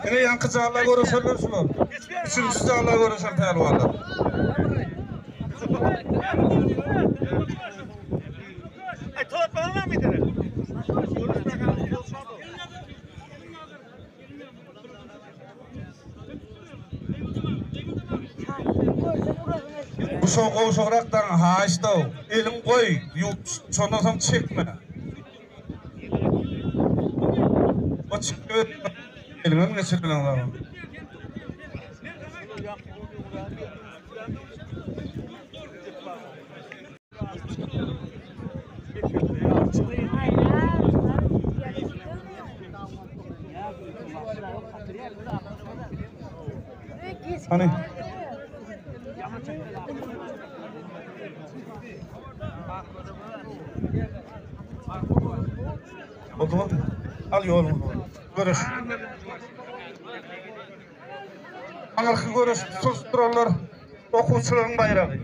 Ine ýaňky jalla göreşenler şular. Üçünji jalla göreşen pälwanlar. Bu şo gowşagrakdan haýyşdaw. Eliň goý, ýuwup, şondan soň çekme. O çekme. Eliňem geçirmeli zaten. Hany. Boldy boldy. Al ýoluňy. Görüş. Aňyrky görüş tutulyşyp duranlar okuwçylaryň baýragy.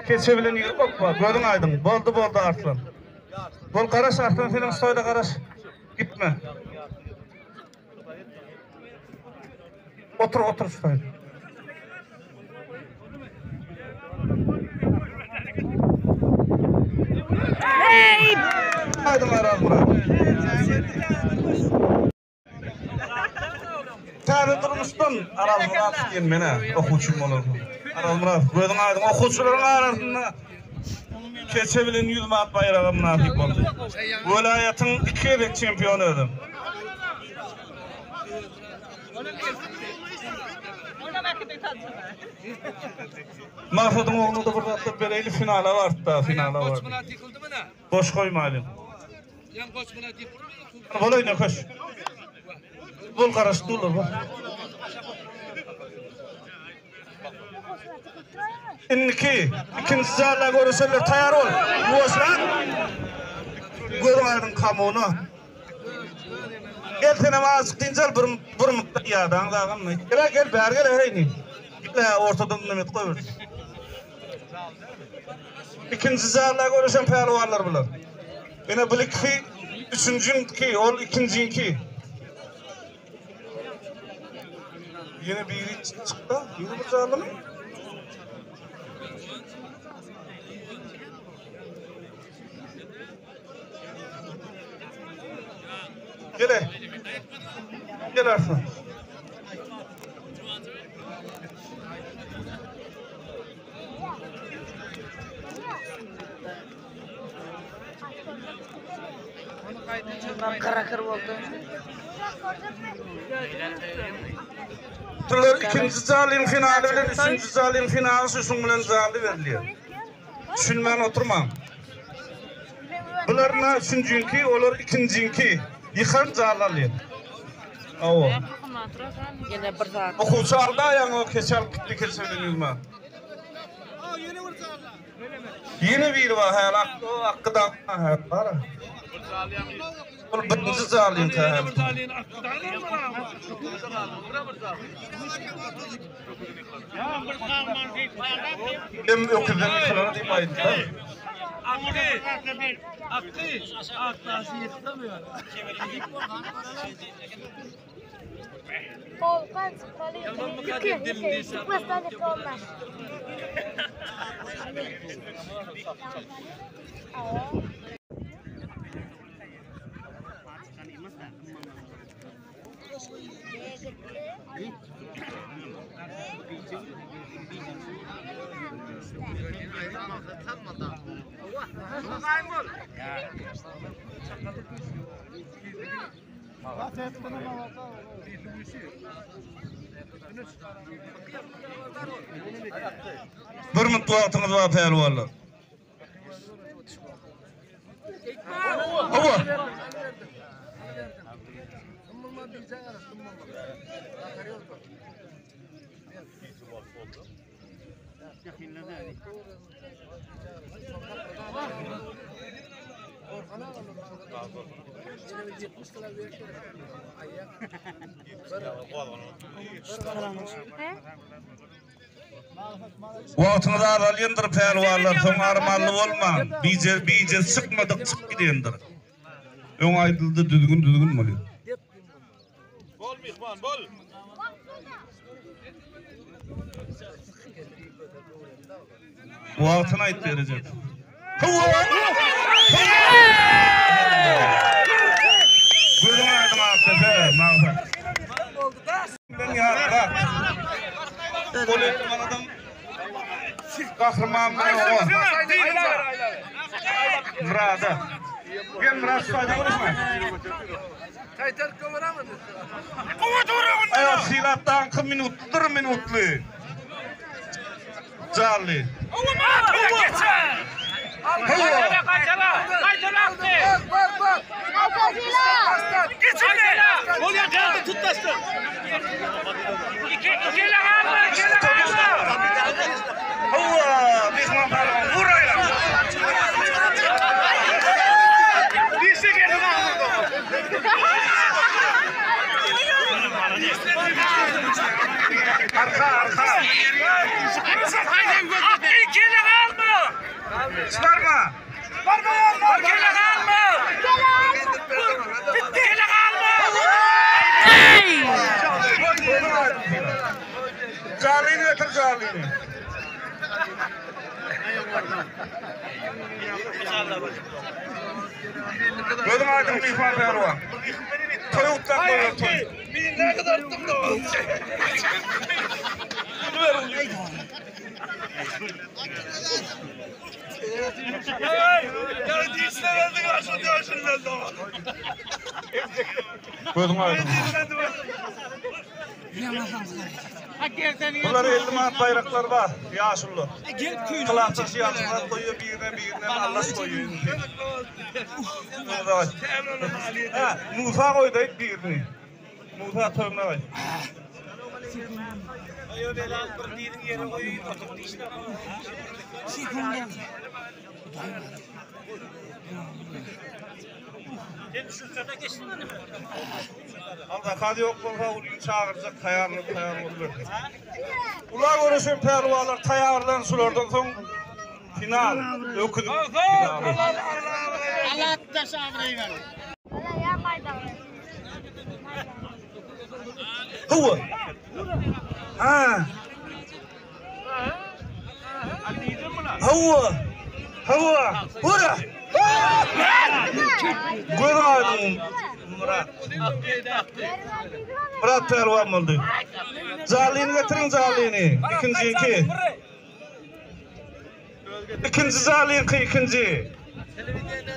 Keçe bilen ýigit okba, gözüň aýdyň. Boldy boldy Arslan. Bol garaş Arslan seniň şoýda garaş. Gitme. Otur otur şoýda. Hey! Aýdyň Araz Murat. Täze durmuşdan Araz Muratow diýen menä okuwçym bolar. Araz Muratow gözüň aýdyň okuwçylaryň arasynda keçe bilen 100 manat baýraga mynasyp boldy. Welaýatyň iki gezek çempiony özem. Maksadyň ogluna-da bir zatlar bereýli finala bardy-da, finala bardy. Boş goýmalyň. Bolaý nökeş. Bol garaşyp durlar bak. Indiki ikinji zalda görüşenler taýar bol. Ýuwaşrak. Görüň aýdyň kamuna. Gel senem azjyk dynç al bir bir mutda ýadaň zagam. Gel gel bäri gel heýni. Gel ortadan nemet goýber. Ikinji zalda görüşen pälwanlar bular. Ine bu ikisi üçünjiňki, ol ikinjiňki. Ýene biri çykdy. Ýene bir zaldymy? Gele. Gel Arslan. Kırakır oldu. Bular ikinji zalyň finaly bilen üçünji zalyň finaly şuň bilen zaly berilýär. Düşünmän oturmaň. Bular na üçünjiňki, olar ikinjiňki. Ýykan zaly alýar. Awa. Ýene bir zat. Okuwçy aldy aýagyňy o keçe alyp gitdi keçe bilen ýüzme. Ýene biri bar häli ak o akgydan häli bar. Ol birinji zalyňky häli. Hem öküzden ýykylar diýip aýdylar. Volkan çıkmalı. Yıkı, çıkmazsan yıkı olmaz. Bir minut wagtyňyz bar pälwanlar. Hawa. Wagtyňyz azalýandyr pälwanlar, soň armanly bolmaň. Bije bijesi çykmadyk çyk gidendir. Öň aýdyldy düzgün düzgün bolýar. Bol myhman bol. Wagtyny aýt berejek. Gözüň aýdyň Akdepe, Magsat. Bilen ýatla. Ol etmanadan gahryman bilen oňa. Murada. Gel Murat şu taýda görüşme. Aýa Sylapdaňky minutlydyr minutly. Jally. Hawa, myhman pälwan vur aýlan. Arka, arka. Çıkarma. Jallyny getir jallyny. Gözüň aýdyň myhman pälwan. Toý gutlap bolar toý. Gözüň aýdyň. Bular 50 manat baýraklar bar, ýaşulylar. Kylapdaş ýaşulylar goýuyor birine birine Allah goýuyor. Ha, Musa goýdy aýt birini. Musa toýuna goý. Al zakaz ýok bolsa ulyny çagyrjak taýýarlyk taýýar bolup Ula görüşen pälwanlar taýýarlan şulardan soň final öküziň finaly. Hawa. Ha. Hawa. Hawa. Ura. Gözüň aýdyň Murat. Murat pälwan boldy. Jallyny getiriň jallyny. Ikinjiki. Ikinji jallyňky ikinji.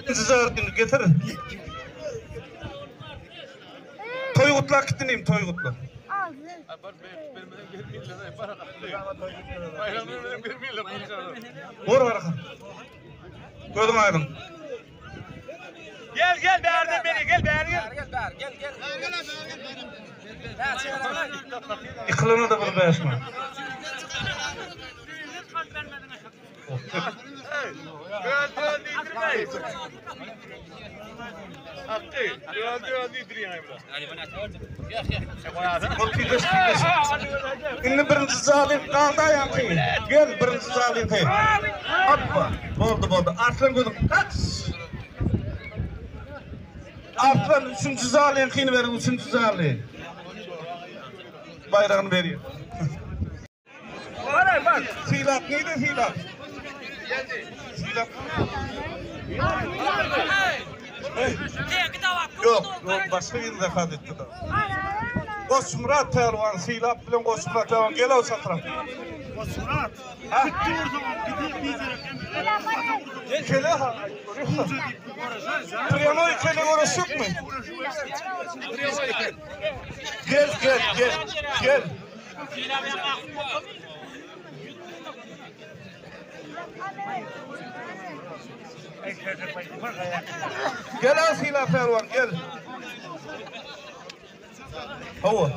Ikinji jallyny getir. Toý gutlap gitdi inim toý gutla. Vur arka. Gözüň aýdyň. Gel gel bärden beri gel bäri gel. Gel gel. Ykylana da bir 5 manat. Indi birinji zalyň galdy aýaňky. Gel birinji zalyňky. Hoppa. Boldy boldy. Arslan gözüň kaç. Arslan üçünji zalyňkyny beriň üçünji zaly. Baýragyny berýär. Sylap neydi Sylap? Sylap. Yok, yok başka bir zakat etti da. Goçmurat Pälwan Sylap bilen Goçmurat Pälwan gel o çatyra. Goçmurat. Ha? Bitti Kele ha. Pryamoy kele görüşük mü? Gel gel gel gel. Gel al Sylap Pälwan gel. Hawa.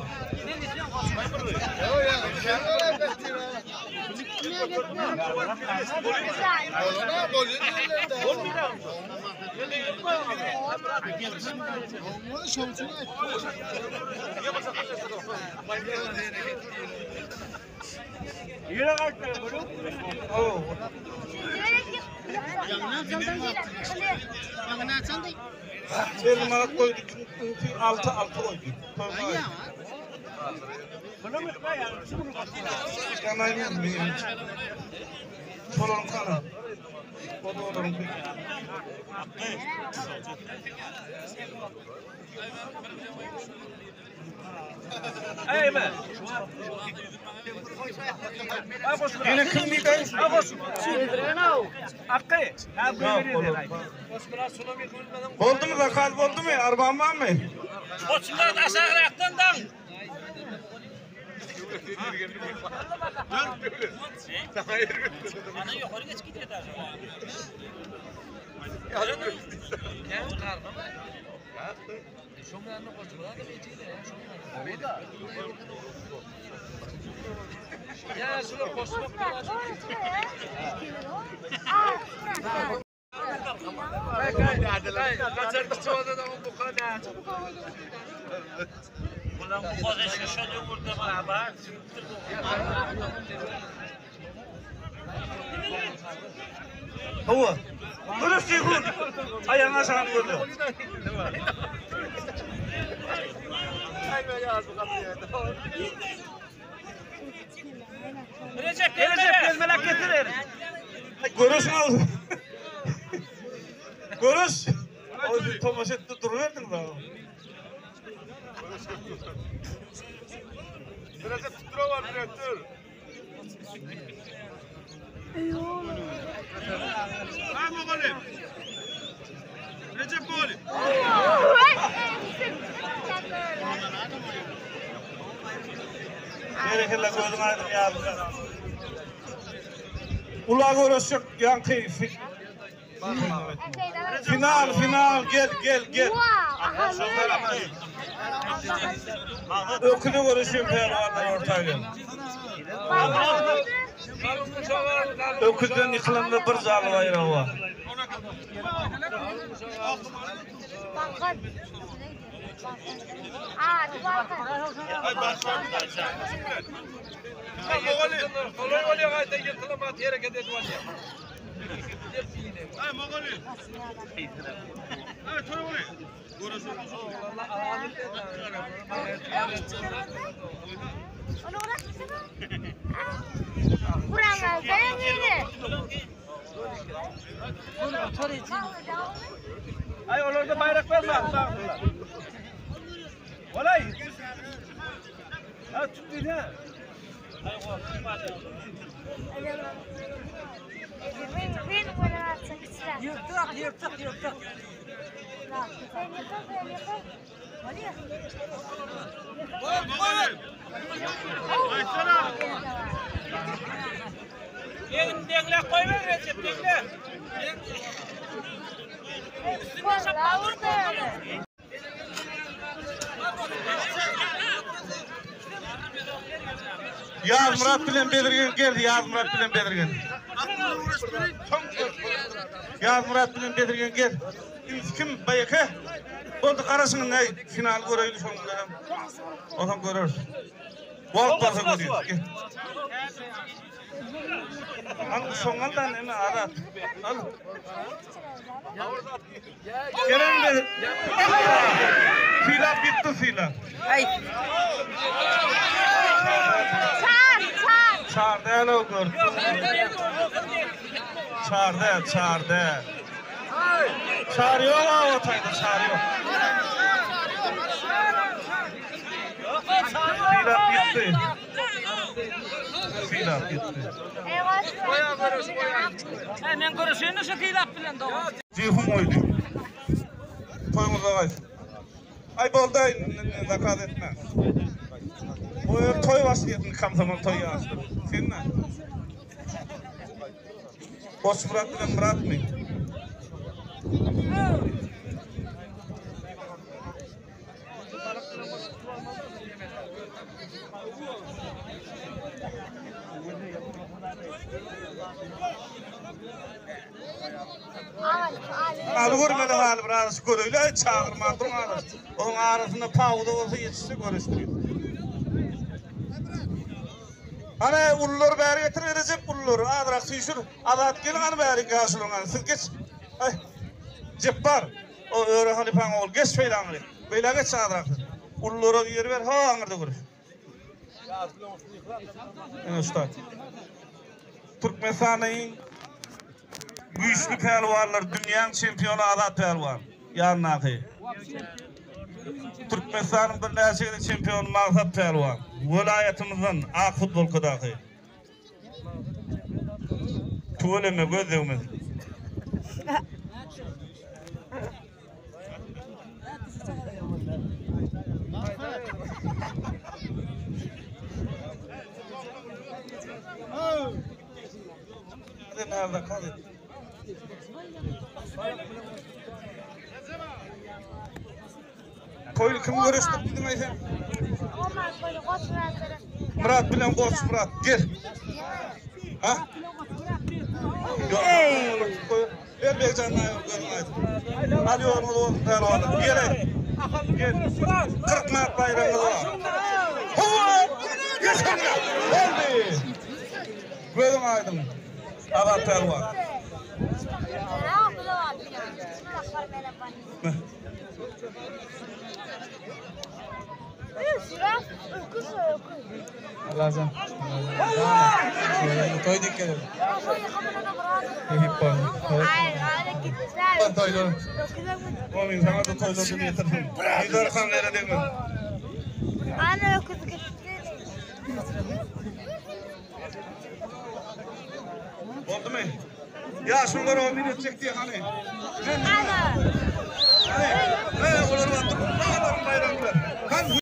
Elli manat goýdy, 6 6 goýdy. Şolaryň kana. O da olaryň. Ýene kim diýdi? Boldumy zakaz boldumy? Arban barmy? Goçmyrat aşagrakdan daň. Ana ýokary geç gidýär daşa. Hawa. Görüş Jeýhun. Aýagyň aşagyny gözle. Recep gelmelek getirir. Görüşün al. Görüş. O tomaşa etdi duruberdiň da. Recep tuttura var direktör. Ha Mogolim. Recep Mogolim. Berekella gözüň aýdyň ýaly. Ula görüşjek ýaňky final final gel gel gel. Öküne görüşüň pälwanlar orta gel. Öküzden ýykylanda bir jaly baýragy bar. Kolay bolýar gaýta ýykylyma hereket edip alýar. Ha Mogolim. Ha Toy Ay olarda bayrak verme. Olay. Ha tutdu ha. Yırtık yırtık yırtık. Aýtsana. Egin deňlek goýber Recep deňle. Ýaz Murat bilen Bedirgen gel, Ýaz Murat bilen Bedirgen. Ýaz Murat bilen Bedirgen gel. Indi kim Baýake? Boldy garaşyň ne final göreýli şoň bilen. Ondan görür. Wagt bolsa görýär. Gel. Al şoňal da neme arat. Al. Gelen Bedir. Silap gitti silap. Çarda o gör. Çarda, çarda. Çar yok ha o tayda çar yok. Silap gitti. Silap gitti. Men görüşýän şu hilap bilen dogan. Ceyhun oydu. Toyumuza gaýsyn. Ay boldy zakaz etme. O yer toy başlaýardy, komsomol toy ýaşdy. Sen ne? Boş Murat bilen Murat mı? Al görmeli. Finaly bir azajyk göreýli, çagyrman duruň azajyk. Onuň arasynda pauza bolsa ýetişse görüşdirin. Hany ulular bäri getir Rejep ululary azrak süýşür. Azat geliň hany bäri ýaşulyň hany siz geç. Aý. Jepbar. O Öre halypaň ogly geç beýle aňry. Beýle geç azrak. Ululara ýer ber ho aňyrda görüş. Ine şu Türkmenistanyň güýçli pälwanlar dünýäň çempiony Azat pälwan ýanyndaky. Türkmenistanyň birnäçe gezek çempiony Magsat pälwan welaýatymyzdan ak futbolkadaky. Tüweleme göz degmez. Toýly kim görüşdik diýdiň aý sen? Murat bilen Goç Murat gel. Ha? Ýok. Ber Begjan daýy gözüň aýdyn. Al ýoluňyz bolsun pälwanlar. Gel. Gel. 40 manat baýragyňyz bar. Hawa! Geçen Boldy. Gözüň aýdyň. Azat pälwan. Omin sana da toýlaryny getirsin. Ýüzer kan ýere degmez. Ana öküz gitti. Boldumy? Ýa şunlar omin etjek diýe hany. Ana. Hany. He, olar bar. Baýramlar. Hany.